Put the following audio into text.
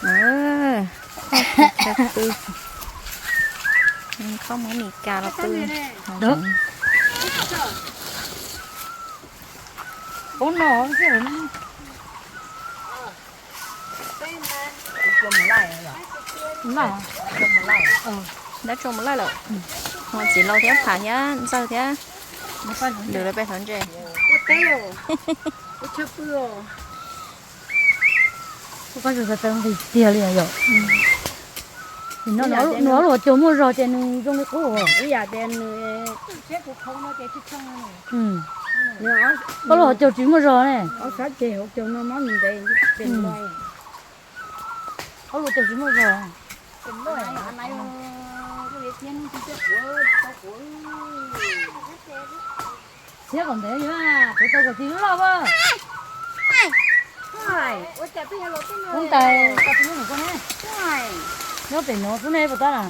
Khaub, khaub pw, khaub muab Mes Kas los pw. Dab tso mus laij lawm. Ho txiv laus thiab Pham thiab Ntxawg thiab Lwm lawv pem hauv ntses. Ua teb os. Ua tshaj pw os. Ua koj tsis tau nqis tiag li yom. Nws ob lub hauv caug muaj zog ces nws zoo li qub. Ib yam tias nws, koj lub hauv caug tsis muaj zog ne. Ob sab ceg hauv caug no mob ntev pem no. Ob lub caug tsis muaj zog. Thiab kom ntev yog kuv tau kom tsis loj loj. Ub ntais koj tsis muaj nws koj ne. Nyob pem no xwb ne puas tab na.